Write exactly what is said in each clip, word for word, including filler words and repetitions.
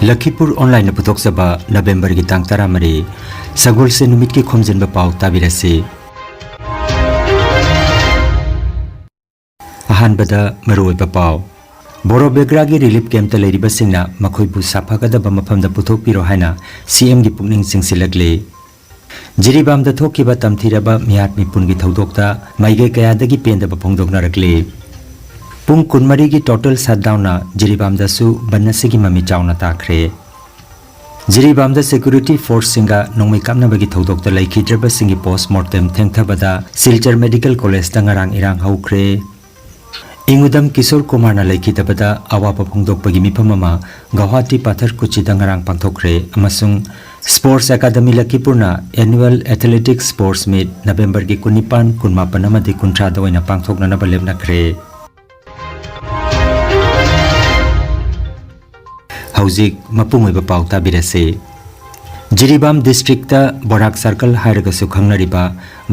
ꯂꯈꯤꯄꯨꯔ ꯑꯣꯟꯂꯥꯏꯟꯅ ꯄꯨꯊꯣꯛꯆꯕ ꯅꯕꯦꯝꯕꯔꯒꯤ ꯇꯥꯡ ꯇꯔꯥꯃꯔꯤ, ꯁꯒꯣꯜꯁꯦꯟ ꯅꯨꯃꯤꯠꯀꯤ ꯈꯣꯝꯖꯤꯟꯕ ꯄꯥꯎ ꯇꯥꯕꯤꯔꯁꯤ꯫ ꯑꯍꯥꯟꯕꯗ ꯃꯔꯨꯑꯣꯏꯕ ꯄꯥꯎ꯫ ꯕꯣꯔꯣ ꯕꯦꯒ꯭ꯔꯥꯒꯤ ꯔꯤꯂꯤꯐ ꯀꯦꯝꯞꯇ ꯂꯩꯔꯤꯕꯁꯤꯡꯅ ꯃꯈꯣꯏꯕꯨ ꯁꯥꯐꯒꯗꯕ ꯃꯐꯝꯗ ꯄꯨꯊꯣꯛꯄꯤꯔꯣ ꯍꯥꯏꯅ ꯁꯤ ꯑꯦꯝꯒꯤ ꯄꯨꯛꯅꯤꯡ ꯆꯤꯡꯁꯤꯜꯂꯛꯂꯤ꯫ ꯖꯤꯔꯤꯕꯥꯝꯗ ꯊꯣꯛꯈꯤꯕ ꯇꯝꯊꯤꯔꯕ ꯃꯤꯍꯥꯠ ꯃꯤꯄꯨꯟꯒꯤ ꯊꯧꯗꯣꯛꯇ ꯃꯥꯏꯀꯩ ꯀꯌꯥꯗꯒꯤ ꯄꯦꯟꯗꯕ ꯐꯣꯡꯗꯣꯛꯅꯔꯛꯂꯤ꯫ ꯄꯨꯡ ꯀꯨꯟꯃꯔꯤꯒꯤ ꯇꯣꯇꯦꯜ ꯁꯠꯗꯥꯎꯟꯅ ꯖꯤꯔꯤꯕꯥꯝꯗꯁꯨ ꯕꯟ ꯑꯁꯤꯒꯤ ꯃꯃꯤ ꯆꯥꯎꯅ ꯇꯥꯈ꯭ꯔꯦ꯫ ꯖꯤꯔꯤꯕꯥꯝꯗ ꯁꯦꯀ꯭ꯌꯨꯔꯤꯇꯤ ꯐꯣꯔꯁꯁꯤꯡꯒ ꯅꯣꯡꯃꯩ ꯀꯥꯞꯅꯕꯒꯤ ꯊꯧꯗꯣꯛꯇ ꯂꯩꯈꯤꯗ꯭ꯔꯕꯁꯤꯡꯒꯤ ꯄꯣꯁꯃꯣꯔꯇꯦꯝ ꯊꯦꯡꯊꯕꯗ ꯁꯤꯜꯆꯔ ꯃꯦꯗꯤꯀꯦꯜ ꯀꯣꯂꯦꯖꯇ ꯉꯔꯥꯡ ꯏꯔꯥꯡ ꯍꯧꯈ꯭ꯔꯦ꯫ ꯏꯪꯉꯨꯗꯝ ꯀꯤꯁꯣꯔ ꯀꯨꯃꯥꯔꯅ ꯂꯩꯈꯤꯗꯕꯗ ꯑꯋꯥꯕ ꯐꯣꯡꯗꯣꯛꯄꯒꯤ ꯃꯤꯐꯝ ꯑꯃ ꯒꯧꯍꯥꯇꯤ ꯄꯥꯊꯔ ꯀꯨꯆꯤꯗ ꯉꯔꯥꯡ ꯄꯥꯡꯊꯣꯛꯈ꯭ꯔꯦ ꯑꯃꯁꯨꯡ ꯁ꯭ꯄꯣꯔꯠꯁ ꯑꯦꯀꯥꯗꯃꯤ ꯂꯈꯤꯄꯨꯔꯅ ꯑꯦꯅꯨꯑꯦꯜ ꯑꯦꯊꯂꯦꯇꯤꯛꯁ ꯁ꯭ꯄꯣꯔꯠꯁ ꯃꯤꯠ ꯅꯕꯦꯝꯕꯔꯒꯤ ꯀꯨꯟꯅꯤꯄꯥꯟ, ꯀꯨꯟꯃꯥꯄꯟ ꯑꯃꯗꯤ ꯀꯨꯟꯊ꯭ꯔꯥꯗ ꯑꯣꯏꯅ ꯄꯥꯡꯊꯣꯛꯅꯅꯕ ꯂꯦꯞꯅꯈ꯭ꯔꯦ꯫ ꯍꯧꯖꯤꯛ ꯃꯄꯨꯡ ꯑꯣꯏꯕ ꯄꯥꯎ ꯇꯥꯕꯤꯔꯁꯤ꯫ ꯖꯤꯔꯤꯕꯥꯝ ꯗꯤꯁꯇ꯭ꯔꯤꯛꯇ ꯕꯣꯔꯥꯛ ꯁꯥꯔꯀꯜ ꯍꯥꯏꯔꯒꯁꯨ ꯈꯪꯅꯔꯤꯕ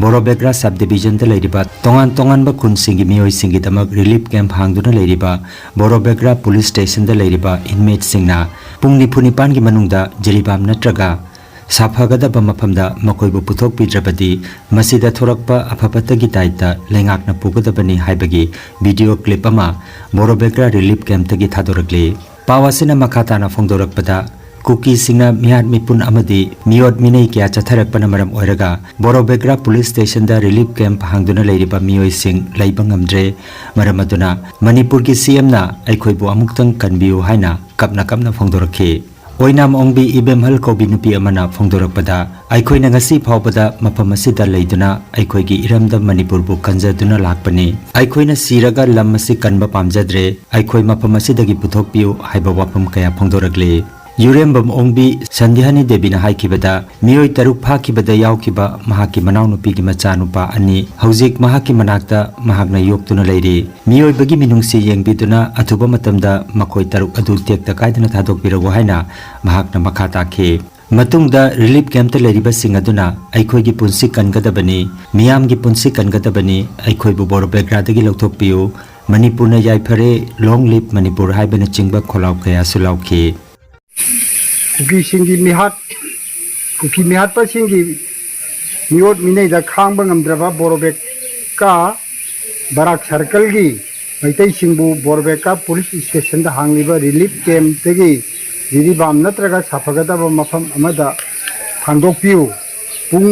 ꯕꯣꯔꯣꯕꯦꯒ꯭ꯔꯥ ꯁꯕ ꯗꯤꯕꯤꯖꯟꯗ ꯂꯩꯔꯤꯕ ꯇꯣꯉꯥꯟ ꯇꯣꯉꯥꯟꯕ ꯈꯨꯟꯁꯤꯡꯒꯤ ꯃꯤꯑꯣꯏꯁꯤꯡꯒꯤꯗꯃꯛ ꯔꯤꯂꯤꯐ ꯀꯦꯝꯞ ꯍꯥꯡꯗꯨꯅ ꯂꯩꯔꯤꯕ ꯕꯣꯔꯣꯕꯦꯒ꯭ꯔꯥ ꯄꯨꯂꯤꯁ ꯁ꯭ꯇꯦꯁꯟꯗ ꯂꯩꯔꯤꯕ ꯏꯟꯃꯦꯠꯁꯤꯡꯅ ꯄꯨꯡ ꯅꯤꯐꯨ ꯅꯤꯄꯥꯟꯒꯤ ꯃꯅꯨꯡꯗ ꯖꯤꯔꯤꯕꯥꯝ ꯅꯠꯇ꯭ꯔꯒ ꯁꯥꯐꯒꯗꯕ ꯃꯐꯝꯗ ꯃꯈꯣꯏꯕꯨ ꯄꯨꯊꯣꯛꯄꯤꯗ꯭ꯔꯕꯗꯤ ꯃꯁꯤꯗ ꯊꯣꯔꯛꯄ ꯑꯐ ꯐꯠꯇꯒꯤ ꯗꯥꯏꯇ ꯂꯩꯉꯥꯛꯅ ꯄꯨꯒꯗꯕꯅꯤ ꯍꯥꯏꯕꯒꯤ ꯚꯤꯗꯤꯑꯣ ꯀ꯭ꯂꯤꯞ ꯑꯃ ꯕꯣꯔꯣꯕꯦꯒ꯭ꯔꯥ ꯔꯤꯂꯤꯐ ꯀꯦꯝꯞꯇꯒꯤ ꯊꯥꯗꯣꯔꯛꯂꯤ꯫ ꯄꯥꯎ ꯑꯁꯤꯅ ꯃꯈꯥ ꯇꯥꯅ ꯐꯣꯡꯗꯣꯔꯛꯄꯗ, ꯀꯨꯀꯤꯁꯤꯡꯅ ꯃꯤꯍꯥꯠ ꯃꯤꯄꯨꯟ ꯑꯃꯗꯤ ꯃꯤꯑꯣꯠ ꯃꯤꯅꯩ ꯀꯌꯥ ꯆꯠꯊꯔꯛꯄꯅ ꯃꯔꯝ ꯑꯣꯏꯔꯒ ꯕꯣꯔꯣꯕꯦꯒ꯭ꯔꯥ ꯄꯨꯂꯤꯁ ꯁ꯭ꯇꯦꯁꯟꯗ ꯔꯤꯂꯤꯐ ꯀꯦꯝꯞ ꯍꯥꯡꯗꯨꯅ ꯂꯩꯔꯤꯕ ꯃꯤꯑꯣꯏꯁꯤꯡ ꯂꯩꯕ ꯉꯝꯗ꯭ꯔꯦ꯫ ꯃꯔꯝ ꯑꯗꯨꯅ ꯃꯅꯤꯄꯨꯔꯒꯤ ꯁꯤ ꯑꯦꯝꯅ ꯑꯩꯈꯣꯏꯕꯨ ꯑꯃꯨꯛꯇꯪ ꯀꯟꯕꯤꯌꯨ ꯍꯥꯏꯅ ꯀꯞꯅ ꯀꯞꯅ ꯐꯣꯡꯗꯣꯔꯛꯈꯤ꯫ ꯑꯣꯏꯅꯥꯝ ꯑꯣꯡꯕꯤ ꯏꯕꯦꯝꯍꯜ ꯀꯧꯕꯤ ꯅꯨꯄꯤ ꯑꯃꯅ ꯐꯣꯡꯗꯣꯔꯛꯄꯗ, ꯑꯩꯈꯣꯏꯅ ꯉꯁꯤ ꯐꯥꯎꯕꯗ ꯃꯐꯝ ꯑꯁꯤꯗ ꯂꯩꯗꯨꯅ ꯑꯩꯈꯣꯏꯒꯤ ꯏꯔꯝꯗꯝ ꯃꯅꯤꯄꯨꯔꯕꯨ ꯀꯟꯖꯗꯨꯅ ꯂꯥꯛꯄꯅꯤ꯫ ꯑꯩꯈꯣꯏꯅ ꯁꯤꯔꯒ ꯂꯝ ꯑꯁꯤ ꯀꯟꯕ ꯄꯥꯝꯖꯗ꯭ꯔꯦ꯫ ꯑꯩꯈꯣꯏ ꯃꯐꯝ ꯑꯁꯤꯗꯒꯤ ꯄꯨꯊꯣꯛꯄꯤꯌꯨ ꯍꯥꯏꯕ ꯋꯥꯐꯝ ꯀꯌꯥ ꯐꯣꯡꯗꯣꯔꯛꯂꯤ꯫ ꯌꯨꯔꯦꯝꯕꯝ ꯑꯣꯡꯕꯤ ꯁꯟꯙ꯭ꯌꯥꯅꯤ ꯗꯦꯕꯤꯅ ꯍꯥꯏꯈꯤꯕꯗ, ꯃꯤꯑꯣꯏ ꯇꯔꯨꯛ ꯐꯥꯈꯤꯕꯗ ꯌꯥꯎꯈꯤꯕ ꯃꯍꯥꯛꯀꯤ ꯃꯅꯥꯎꯅꯨꯄꯤꯒꯤ ꯃꯆꯥꯅꯨꯄꯥ ꯑꯅꯤ ꯍꯧꯖꯤꯛ ꯃꯍꯥꯛꯀꯤ ꯃꯅꯥꯛꯇ ꯃꯍꯥꯛꯅ ꯌꯣꯛꯇꯨꯅ ꯂꯩꯔꯤ꯫ ꯃꯤꯑꯣꯏꯕꯒꯤ ꯃꯤꯅꯨꯡꯁꯤ ꯌꯦꯡꯕꯤꯗꯨꯅ ꯑꯊꯨꯕ ꯃꯇꯝꯗ ꯃꯈꯣꯏ ꯇꯔꯨꯛ ꯑꯗꯨ ꯇꯦꯛꯇ ꯀꯥꯏꯗꯅ ꯊꯥꯗꯣꯛꯄꯤꯔꯛꯎ ꯍꯥꯏꯅ ꯃꯍꯥꯛꯅ ꯃꯈꯥ ꯇꯥꯈꯤ꯫ ꯃꯇꯨꯡꯗ ꯔꯤꯂꯤꯐ ꯀꯦꯝꯞꯇ ꯂꯩꯔꯤꯕꯁꯤꯡ ꯑꯗꯨꯅ ꯑꯩꯈꯣꯏꯒꯤ ꯄꯨꯟꯁꯤ ꯀꯟꯒꯗꯕꯅꯤ, ꯃꯤꯌꯥꯝꯒꯤ ꯄꯨꯟꯁꯤ ꯀꯟꯒꯗꯕꯅꯤ, ꯑꯩꯈꯣꯏꯕꯨ ꯕꯣꯔꯣꯕꯦꯒ꯭ꯔꯥꯗꯒꯤ ꯂꯧꯊꯣꯛꯄꯤꯌꯨ, ꯃꯅꯤꯄꯨꯔꯅ ꯌꯥꯏꯐꯔꯦ, ꯂꯣꯡ ꯂꯤꯚ ꯃꯅꯤꯄꯨꯔ ꯍꯥꯏꯕꯅꯆꯤꯡꯕ ꯈꯣꯜꯂꯥꯎ ꯀꯌꯥꯁꯨ ꯂꯥꯎꯈꯤ꯫ ꯀꯨꯀꯤꯁꯤꯡꯒꯤ ꯃꯤꯍꯥꯠ, ꯀꯨꯀꯤ ꯃꯤꯍꯥꯠꯄꯁꯤꯡꯒꯤ ꯃꯤꯑꯣꯠ ꯃꯤꯅꯩꯗ ꯈꯥꯡꯕ ꯉꯝꯗ꯭ꯔꯕ ꯕꯣꯔꯣꯕꯦꯀꯥ ꯕꯔꯥꯛ ꯁꯔꯀꯜꯒꯤ ꯃꯩꯇꯩꯁꯤꯡꯕꯨ ꯕꯣꯔꯣꯕꯦꯀꯥ ꯄꯨꯂꯤꯁ ꯁ꯭ꯇꯦꯁꯟꯗ ꯍꯥꯡꯂꯤꯕ ꯔꯤꯂꯤꯐ ꯀꯦꯝꯞꯇꯒꯤ ꯖꯤꯔꯤꯕꯥꯝ ꯅꯠꯇ꯭ꯔꯒ ꯁꯥꯐꯒꯗꯕ ꯃꯐꯝ ꯑꯃꯗ ꯊꯥꯡꯗꯣꯛꯄꯤꯌꯨ꯫ ꯄꯨꯡ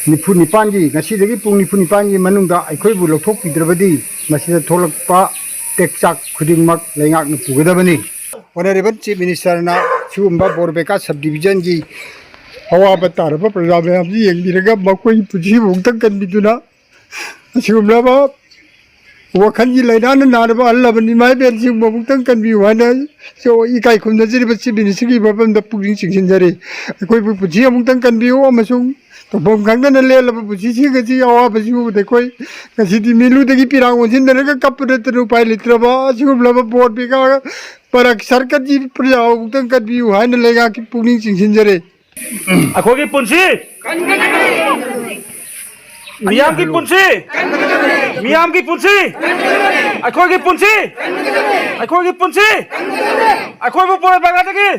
ꯅꯤꯐꯨ ꯅꯤꯄꯥꯟꯒꯤ, ꯉꯁꯤꯗꯒꯤ ꯄꯨꯡ ꯅꯤꯐꯨ ꯅꯤꯄꯥꯟꯒꯤ ꯃꯅꯨꯡꯗ ꯑꯩꯈꯣꯏꯕꯨ ꯂꯧꯊꯣꯛꯄꯤꯗ꯭ꯔꯕꯗꯤ ꯃꯁꯤꯗ ꯊꯣꯛꯂꯛꯄ ꯇꯦꯛꯆꯥꯛ ꯈꯨꯗꯤꯡꯃꯛ ꯂꯩꯉꯥꯛꯅ ꯄꯨꯒꯗꯕꯅꯤ꯫ Honourable Chief Ministerꯅ ꯁꯤꯒꯨꯝꯕ ꯕꯣꯔꯕꯦꯀꯥ ꯁꯕ ꯗꯤꯕꯤꯖꯟꯒꯤ ꯑꯋꯥꯕ ꯇꯥꯔꯕ ꯄ꯭ꯔꯖꯥ ꯃꯌꯥꯝꯁꯤ ꯌꯦꯡꯕꯤꯔꯒ ꯃꯈꯣꯏꯒꯤ ꯄꯨꯟꯁꯤꯕꯨ ꯑꯃꯨꯛꯇꯪ ꯀꯟꯕꯤꯗꯨꯅ ꯑꯁꯤꯒꯨꯝꯂꯕ ꯋꯥꯈꯜꯒꯤ ꯂꯥꯏꯅꯥꯅ ꯅꯥꯔꯕ ꯑꯍꯜ ꯂꯃꯟ ꯏꯃꯥ ꯏꯕꯦꯟꯁꯤꯡꯕꯨ ꯑꯃꯨꯛꯇꯪ ꯀꯟꯕꯤꯌꯨ ꯍꯥꯏꯅ ꯏꯀꯥꯏ ꯈꯨꯝꯅꯖꯔꯤꯕ Chief Ministerꯒꯤ ꯃꯐꯝꯗ ꯄꯨꯛꯅꯤꯡ ꯆꯤꯡꯁꯤꯟꯖꯔꯤ꯫ ꯑꯩꯈꯣꯏꯕꯨ ꯄꯨꯟꯁꯤ ꯑꯃꯨꯛꯇꯪ ꯀꯟꯕꯤꯌꯨ ꯑꯃꯁꯨꯡ ꯇꯧꯐꯝ ꯈꯪꯗꯅ ꯂꯦꯜꯂꯕ ꯄꯨꯟꯁꯤꯁꯤꯡ ꯑꯁꯤ ꯑꯋꯥꯕꯁꯤ ꯎꯕꯗ ꯑꯩꯈꯣꯏ ꯉꯁꯤꯗꯤ ꯃꯤꯠꯂꯨꯗꯒꯤ ꯄꯤꯔꯥꯡ ꯑꯣꯟꯁꯤꯟꯅꯔꯒ ꯀꯞꯄ ꯅꯠꯇꯅ ꯎꯄꯥꯏ ꯂꯩꯇ꯭ꯔꯕ ꯑꯁꯤꯒꯨꯝꯂꯕ ꯕꯣꯔ ꯄꯤꯒꯥ ꯄꯔꯛ ꯁꯔꯀꯠꯀꯤ ꯄ꯭ꯔꯖꯥ ꯑꯃꯨꯛꯇꯪ ꯀꯟꯕꯤꯌꯨ ꯍꯥꯏꯅ ꯂꯩꯉꯥꯛꯀꯤ ꯄꯨꯛꯅꯤꯡ ꯆꯤꯡꯁꯤꯟꯖꯔꯤ꯫ ꯑꯩꯈꯣꯏꯒꯤ ꯄꯨꯟꯁꯤ, ꯃꯤꯌꯥꯝꯒꯤ ꯄꯨꯟꯁꯤ, ꯃꯤꯌꯥꯝꯒꯤ ꯄꯨꯟꯁꯤ, ꯑꯩꯈꯣꯏꯒꯤ ꯄꯨꯟꯁꯤ, ꯑꯩꯈꯣꯏꯒꯤ ꯄꯨꯟꯁꯤ, ꯑꯩꯈꯣꯏꯕꯨ ꯄꯨꯔꯛꯄ ꯀꯥꯟꯗꯒꯤ,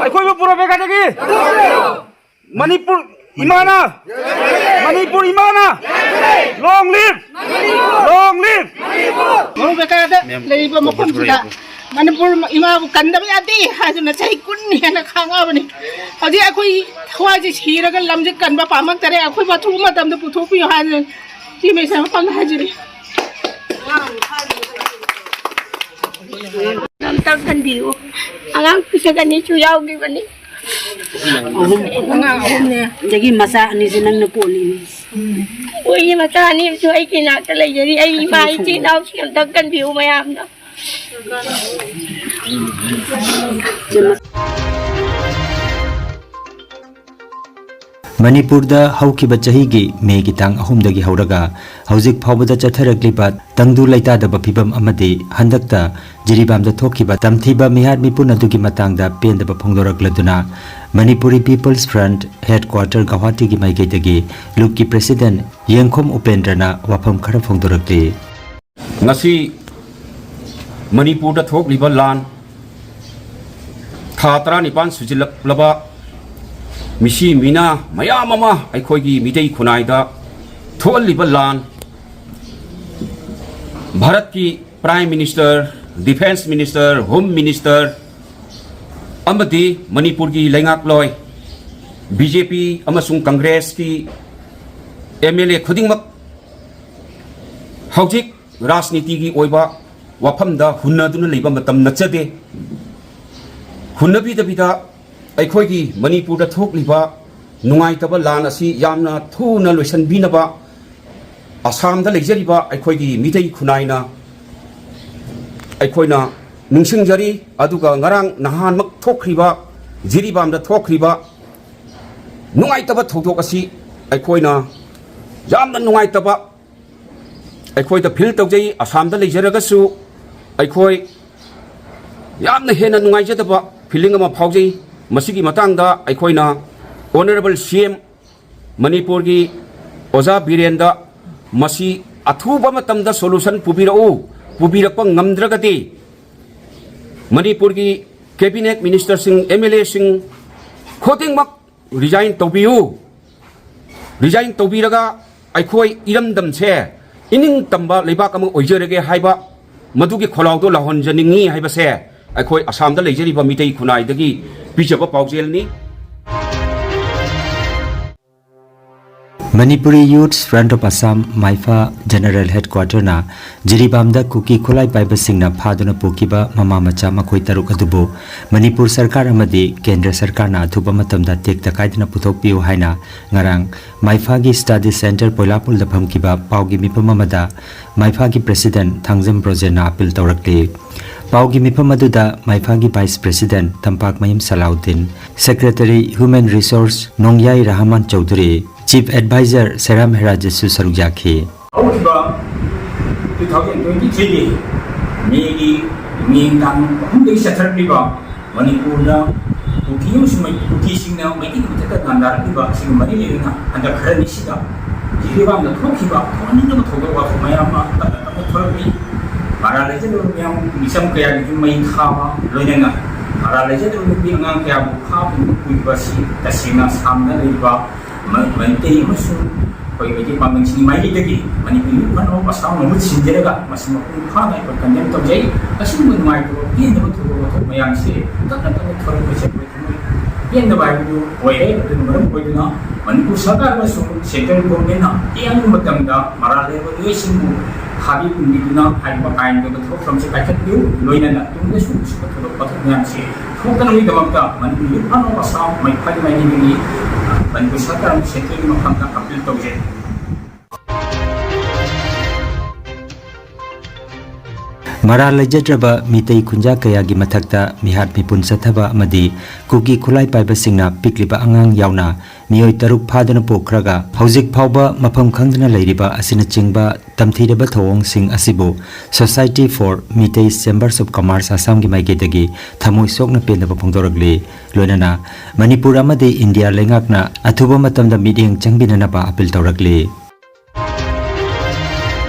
ꯑꯩꯈꯣꯏꯕꯨ ꯄꯨꯔꯛꯄ ꯀꯥꯟꯗꯒꯤ ꯃꯅꯤꯄꯨꯔ ꯏꯃꯥꯅ, ꯃꯅꯤꯄꯨꯔ ꯏꯃꯥꯅ, long live, long live꯫ ꯃꯧ ꯀꯩꯀꯥꯗ ꯂꯩꯔꯤꯕ ꯃꯐꯝꯁꯤꯗ ꯃꯅꯤꯄꯨꯔ ꯏꯃꯥꯕꯨ ꯀꯟꯗꯕ ꯌꯥꯗꯦ ꯍꯥꯏꯗꯨꯅ ꯆꯍꯤ ꯀꯨꯟ ꯍꯦꯟꯅ ꯈꯥꯡꯉꯛꯑꯕꯅꯤ꯫ ꯍꯧꯖꯤꯛ ꯑꯩꯈꯣꯏ ꯊꯋꯥꯏꯁꯦ ꯁꯤꯔꯒ ꯂꯝꯁꯦ ꯀꯟꯕ ꯄꯥꯝꯃꯛꯇꯔꯦ꯫ ꯑꯩꯈꯣꯏꯕꯨ ꯑꯊꯨꯕ ꯃꯇꯝꯗ ꯄꯨꯊꯣꯛꯄꯤꯌꯨ ꯍꯥꯏꯗꯅ ꯁꯤ ꯃꯦꯁ ꯃꯐꯝꯗ ꯍꯥꯏꯖꯔꯤ꯫ ꯑꯝꯇꯪ ꯈꯟꯕꯤꯌꯨ꯫ ꯑꯉꯥꯡ ꯄꯤꯁꯛ ꯑꯅꯤꯁꯨ ꯌꯥꯎꯈꯤꯕꯅꯤ꯫ ꯑꯍꯨꯝ꯫ ꯑꯉꯥꯡ ꯑꯍꯨꯝꯅꯦ꯫ ꯑꯗꯒꯤ ꯃꯆꯥ ꯑꯅꯤꯁꯦ ꯅꯪꯅ ꯀꯣꯜꯂꯤꯅꯤ꯫ ꯑꯩꯈꯣꯏꯒꯤ ꯃꯆꯥ ꯑꯅꯤ ꯑꯃꯁꯨ ꯑꯩꯒꯤ ꯏꯅꯥꯛꯇ ꯂꯩꯖꯔꯤ꯫ ꯑꯩ ꯏꯃꯥ ꯏꯆꯤꯟ ꯏꯅꯥꯎꯁꯤꯡ ꯑꯝꯇꯪ ꯀꯟꯕꯤꯌꯨ ꯃꯌꯥꯝꯅ꯫ ꯃꯅꯤꯄꯨꯔꯗ ꯍꯧꯈꯤꯕ ꯆꯍꯤꯒꯤ ꯃꯦꯒꯤ ꯇꯥꯡ ꯑꯍꯨꯝꯗꯒꯤ ꯍꯧꯔꯒ ꯍꯧꯖꯤꯛ ꯐꯥꯎꯕꯗ ꯆꯠꯊꯔꯛꯂꯤꯕ ꯇꯪꯗꯨ ꯂꯩꯇꯥꯗꯕ ꯐꯤꯚꯝ ꯑꯃꯗꯤ ꯍꯟꯗꯛꯇ ꯖꯤꯔꯤꯕꯥꯝꯗ ꯊꯣꯛꯈꯤꯕ ꯇꯝꯊꯤꯕ ꯃꯤꯍꯥꯠ ꯃꯤꯄꯨꯟ ꯑꯗꯨꯒꯤ ꯃꯇꯥꯡꯗ ꯄꯦꯟꯗꯕ ꯐꯣꯡꯗꯣꯔꯛꯂꯗꯨꯅ Manipuri People's Front headquarter ꯒꯧꯍꯥꯇꯤꯒꯤ ꯃꯥꯏꯀꯩꯗꯒꯤ ꯂꯨꯞꯀꯤ president ꯌꯦꯡꯈꯣꯝ ꯎꯄꯦꯟꯗ꯭ꯔꯅ ꯋꯥꯐꯝ ꯈꯔ ꯐꯣꯡꯗꯣꯔꯛꯂꯤ꯫ ꯉꯁꯤ ꯃꯅꯤꯄꯨꯔꯗ ꯊꯣꯛꯂꯤꯕ ꯂꯥꯟ, ꯊꯥ ꯇꯔꯥꯅꯤꯄꯥꯟ ꯁꯨꯖꯤꯜꯂꯛꯂꯕ ꯃꯤꯁꯤ ꯃꯤꯅꯥ ꯃꯌꯥꯝ ꯑꯃ ꯑꯩꯈꯣꯏꯒꯤ ꯃꯤꯇꯩ ꯈꯨꯟꯅꯥꯏꯗ ꯊꯣꯛꯍꯜꯂꯤꯕ ꯂꯥꯟ, ꯚꯥꯔꯠꯀꯤ Prime Minister, Defence Minister, Home Minister ꯑꯃꯗꯤ ꯃꯅꯤꯄꯨꯔꯒꯤ ꯂꯩꯉꯥꯛꯂꯣꯏ, ꯕꯤ ꯖꯦ ꯄꯤ ꯑꯃꯁꯨꯡ ꯀꯪꯒ꯭ꯔꯦꯁꯀꯤ ꯑꯦꯝ ꯑꯦꯜ ꯑꯦ ꯈꯨꯗꯤꯡꯃꯛ ꯍꯧꯖꯤꯛ ꯔꯥꯖꯅꯤꯇꯤꯒꯤ ꯑꯣꯏꯕ ꯋꯥꯐꯝꯗ ꯍꯨꯟꯅꯗꯨꯅ ꯂꯩꯕ ꯃꯇꯝ ꯅꯠꯆꯗꯦ꯫ ꯍꯨꯟꯅꯕꯤꯗꯕꯤꯗ ꯑꯩꯈꯣꯏꯒꯤ ꯃꯅꯤꯄꯨꯔꯗ ꯊꯣꯛꯂꯤꯕ ꯅꯨꯡꯉꯥꯏꯇꯕ ꯂꯥꯟ ꯑꯁꯤ ꯌꯥꯝꯅ ꯊꯨꯅ ꯂꯣꯏꯁꯤꯟꯕꯤꯅꯕ ꯑꯁꯥꯝꯗ ꯂꯩꯖꯔꯤꯕ ꯑꯩꯈꯣꯏꯒꯤ ꯃꯤꯇꯩ ꯈꯨꯟꯅꯥꯏꯅ ꯑꯩꯈꯣꯏꯅ ꯅꯤꯡꯁꯤꯡꯖꯔꯤ꯫ ꯑꯗꯨꯒ ꯉꯔꯥꯡ ꯅꯍꯥꯟꯃꯛ ꯊꯣꯛꯈ꯭ꯔꯤꯕ, ꯖꯤꯔꯤꯕꯥꯝꯗ ꯊꯣꯛꯈ꯭ꯔꯤꯕ ꯅꯨꯡꯉꯥꯏꯇꯕ ꯊꯧꯗꯣꯛ ꯑꯁꯤ ꯑꯩꯈꯣꯏꯅ ꯌꯥꯝꯅ ꯅꯨꯡꯉꯥꯏꯇꯕ ꯑꯩꯈꯣꯏꯗ ꯐꯤꯜ ꯇꯧꯖꯩ꯫ ꯑꯁꯥꯝꯗ ꯂꯩꯖꯔꯒꯁꯨ ꯑꯩꯈꯣꯏ ꯌꯥꯝꯅ ꯍꯦꯟꯅ ꯅꯨꯡꯉꯥꯏꯖꯗꯕ ꯐꯤꯂꯤꯡ ꯑꯃ ꯐꯥꯎꯖꯩ꯫ ꯃꯁꯤꯒꯤ ꯃꯇꯥꯡꯗ ꯑꯩꯈꯣꯏꯅ ꯑꯣꯅꯔꯦꯕꯜ ꯁꯤ ꯑꯦꯝ ꯃꯅꯤꯄꯨꯔꯒꯤ ꯑꯣꯖꯥ ꯕꯤꯔꯦꯟꯗ ꯃꯁꯤ ꯑꯊꯨꯕ ꯃꯇꯝꯗ ꯁꯣꯂꯨꯁꯟ ꯄꯨꯕꯤꯔꯛꯎ, ꯄꯨꯕꯤꯔꯛꯄ ꯉꯝꯗ꯭ꯔꯒꯗꯤ ꯃꯅꯤꯄꯨꯔꯒꯤ ꯀꯦꯕꯤꯅꯦꯠ ꯃꯤꯅꯤꯁꯇꯔꯁꯤꯡ, ꯑꯦꯝ ꯑꯦꯜ ꯑꯦꯁꯤꯡ ꯈꯨꯗꯤꯡꯃꯛ ꯔꯤꯖꯥꯏꯟ ꯇꯧꯕꯤꯌꯨ꯫ ꯔꯤꯖꯥꯏꯟ ꯇꯧꯕꯤꯔꯒ ꯑꯩꯈꯣꯏ ꯏꯔꯝꯗꯝꯁꯦ ꯏꯅꯤꯡ ꯇꯝꯕ ꯂꯩꯕꯥꯛ ꯑꯃ ꯑꯣꯏꯖꯔꯒꯦ ꯍꯥꯏꯕ ꯃꯗꯨꯒꯤ ꯈꯣꯜꯂꯥꯎꯗꯣ ꯂꯥꯎꯍꯟꯖꯅꯤꯡꯉꯤ ꯍꯥꯏꯕꯁꯦ ꯑꯩꯈꯣꯏ ꯑꯁꯥꯝꯗ ꯂꯩꯖꯔꯤꯕ ꯃꯤꯇꯩ ꯈꯨꯟꯅꯥꯏꯗꯒꯤ ꯄꯤꯖꯕ ꯄꯥꯎꯖꯦꯜꯅꯤ꯫ Manipuri Youths Front of Assam, ꯃꯥꯏꯐꯥ General Headquarterꯅ ꯖꯤꯔꯤꯕꯥꯝꯗ ꯀꯨꯀꯤ ꯈꯨꯠꯂꯥꯏ ꯄꯥꯏꯕꯁꯤꯡꯅ ꯐꯥꯗꯨꯅ ꯄꯨꯈꯤꯕ ꯃꯃꯥ ꯃꯆꯥ ꯃꯈꯣꯏ ꯇꯔꯨꯛ ꯑꯗꯨꯕꯨ ꯃꯅꯤꯄꯨꯔ ꯁꯔꯀꯥꯔ ꯑꯃꯗꯤ ꯀꯦꯟꯗ꯭ꯔ ꯁꯔꯀꯥꯔꯅ ꯑꯊꯨꯕ ꯃꯇꯝꯗ ꯇꯦꯛꯇ ꯀꯥꯏꯗꯅ ꯄꯨꯊꯣꯛꯄꯤꯌꯨ ꯍꯥꯏꯅ ꯉꯔꯥꯡ ꯃꯥꯏꯐꯥꯒꯤ Study Centre ꯄꯣꯏꯂꯥꯄꯨꯜꯗ ꯐꯝꯈꯤꯕ ꯄꯥꯎꯒꯤ ꯃꯤꯐꯝ ꯑꯃꯗ ꯃꯥꯏꯐꯥꯒꯤ President ꯊꯥꯡꯖꯝ ꯕ꯭ꯔꯣꯖꯦꯟꯅ ꯑꯥꯄꯤꯜ ꯇꯧꯔꯛꯂꯤ꯫ ꯄꯥꯎꯒꯤ ꯃꯤꯐꯝ ꯑꯗꯨꯗ ꯃꯥꯏꯐꯥꯒꯤ Vice President ꯇꯝꯄꯥꯛꯃꯌꯨꯝ ꯁꯂꯥꯎꯗꯤꯟ, Secretary Human Resource ꯅꯣꯡꯌꯥꯏ Rahman Chaudhuri, Chief Advisor ꯁꯦꯔꯥꯝ ꯍꯦꯔꯥꯖꯁꯨ ꯁꯔꯨꯛ ꯌꯥꯈꯤ꯫ ꯍꯧꯈꯤꯕ two thousand twenty threeꯒꯤ Mayꯒꯤ ꯅꯨꯃꯤꯗꯥꯡ ꯑꯍꯨꯝꯗꯒꯤ ꯆꯠꯊꯔꯛꯂꯤꯕ ꯃꯅꯤꯄꯨꯔꯗ ꯀꯨꯀꯤ ꯑꯃꯁꯨꯡ ꯃꯩ-, ꯀꯨꯀꯤꯁꯤꯡꯅ ꯃꯩꯇꯩꯒꯤ ꯃꯊꯛꯇ ꯂꯥꯟꯗꯥꯔꯛꯂꯤꯕ ꯑꯁꯤꯒ ꯃꯔꯤ ꯂꯩꯅꯅ ꯍꯟꯗꯛ ꯈꯔꯅꯤꯁꯤꯗ ꯖꯤꯔꯤꯕꯥꯝꯗ ꯊꯣꯛꯈꯤꯕ ꯊꯣꯛꯍꯟꯅꯤꯡꯗꯕ ꯊꯧꯗꯣꯛ ꯋꯥꯊꯣꯛ ꯃꯌꯥꯝ ꯑꯃ ꯇꯞꯅ ꯇꯞꯅ ꯊꯣꯛꯂꯛꯂꯤ꯫ ꯃꯔꯥ ꯂꯩꯖꯗꯕ ꯃꯤꯌꯥꯝ ꯃꯤꯆꯝ ꯀꯌꯥꯒꯤꯁꯨ ꯃꯩ ꯊꯥꯕ, ꯂꯣꯏꯅꯅ ꯃꯔꯥꯜ ꯂꯩꯖꯗꯕ ꯅꯨꯄꯤ ꯑꯉꯥꯡ ꯀꯌꯥꯕꯨ ꯐꯥꯕ ꯄꯨꯔꯤꯕ ꯑꯁꯤ ꯇꯁꯦꯡꯅ ꯁꯥꯝꯅ ꯂꯩꯔꯤꯕ ꯃ-, ꯃꯩꯇꯩ ꯑꯃꯁꯨꯡ ꯑꯩꯈꯣꯏ ꯃꯩꯇꯩ ꯄꯥꯡꯒꯜꯁꯤꯡꯒꯤ ꯃꯥꯏꯀꯩꯗꯒꯤ ꯃꯅꯤꯄꯨꯔ ꯌꯨꯠ ꯐꯅꯕ ꯃꯁꯥ ꯃꯍꯨꯠ ꯁꯤꯟꯖꯔꯒ ꯃꯁꯤ ꯃꯄꯨꯡ ꯐꯥꯅ ꯑꯩꯈꯣꯏ condemn ꯇꯧꯖꯩ꯫ ꯑꯁꯤꯒꯨꯝꯕ ꯅꯨꯡꯉꯥꯏꯇꯕ ꯄꯦꯟꯗꯕ ꯊꯧꯗꯣꯛ ꯋꯥꯊꯣꯛ ꯃꯌꯥꯝꯁꯦ ꯇꯞꯅ ꯇꯞꯅ ꯊꯣꯔꯛꯄꯁꯦ ꯑꯩꯈꯣꯏ ꯊꯃꯣꯏ ꯄꯦꯟꯗꯕ ꯍꯥꯏꯕꯗꯨ ꯑꯣꯏꯔꯦ꯫ ꯑꯗꯨꯅ ꯃꯔꯝ ꯑꯣꯏꯗꯨꯅ ꯃꯅꯤꯄꯨꯔ ꯁꯔꯀꯥꯔ ꯑꯃꯁꯨꯡ central governmentꯅ ꯑꯌꯥꯝꯕ ꯃꯇꯝꯗ ꯃꯔꯥꯜ ꯂꯩꯔꯕ ꯃꯤꯑꯣꯏꯁꯤꯡꯕꯨ ꯐꯥꯕꯤ ꯄꯨꯟꯕꯤꯗꯨꯅ ꯍꯥꯏꯔꯤꯕ ꯑꯥꯏꯟꯒꯤ ꯑꯣꯏꯕ ꯊꯕꯛ ꯊꯧꯔꯝꯁꯦ ꯄꯥꯏꯈꯠꯄꯤꯌꯨ꯫ ꯂꯣꯏꯅꯅ ꯇꯨꯡꯗꯁꯨ ꯁꯤꯒꯨꯝꯕ ꯊꯧꯗꯣꯛ ꯋꯥꯊꯣꯛ ꯃꯌꯥꯝꯁꯦ ꯊꯣꯛꯇꯅꯕꯒꯤꯗꯃꯛꯇ ꯃꯅꯤꯄꯨꯔ ꯌꯨꯠ ꯐꯅꯕ ꯃꯁꯥ ꯃꯩ-, ꯃꯥꯏꯀꯩꯗꯒꯤ ꯃꯅꯤꯄꯨꯔ ꯁꯔꯀꯥꯔ ꯑꯃꯁꯨꯡ centreꯒꯤ ꯃꯐꯝꯗ appeal ꯇꯧꯖꯩ꯫ ꯃꯔꯥꯜ ꯂꯩꯖꯗ꯭ꯔꯕ ꯃꯤꯇꯩ ꯈꯨꯟꯖꯥ ꯀꯌꯥꯒꯤ ꯃꯊꯛꯇ ꯃꯤꯍꯥꯠ ꯃꯤꯄꯨꯟ ꯆꯠꯊꯕ ꯑꯃꯗꯤ ꯀꯨꯀꯤ ꯈꯨꯠꯂꯥꯏ ꯄꯥꯏꯕꯁꯤꯡꯅ ꯄꯤꯛꯂꯤꯕ ꯑꯉꯥꯡ ꯌꯥꯎꯅ ꯃꯤꯑꯣꯏ ꯇꯔꯨꯛ ꯐꯥꯗꯨꯅ ꯄꯨꯈ꯭ꯔꯒ ꯍꯧꯖꯤꯛ ꯐꯥꯎꯕ ꯃꯐꯝ ꯈꯪꯗꯅ ꯂꯩꯔꯤꯕ ꯑꯁꯤꯅꯆꯤꯡꯕ ꯇꯝꯊꯤꯔꯕ ꯊꯧꯑꯣꯡꯁꯤꯡ ꯑꯁꯤꯕꯨ Society for Meitei Chambers of Commerce ꯑꯁꯥꯝꯒꯤ ꯃꯥꯏꯀꯩꯗꯒꯤ ꯊꯃꯣꯏ ꯁꯣꯛꯅ ꯄꯦꯟꯗꯕ ꯐꯣꯡꯗꯣꯔꯛꯂꯤ꯫ ꯂꯣꯏꯅꯅ ꯃꯅꯤꯄꯨꯔ ꯑꯃꯗꯤ ꯏꯟꯗꯤꯌꯥ ꯂꯩꯉꯥꯛꯅ ꯑꯊꯨꯕ ꯃꯇꯝꯗ ꯃꯤꯠꯌꯦꯡ ꯆꯪꯕꯤꯅꯅꯕ appeal ꯇꯧꯔꯛꯂꯤ꯫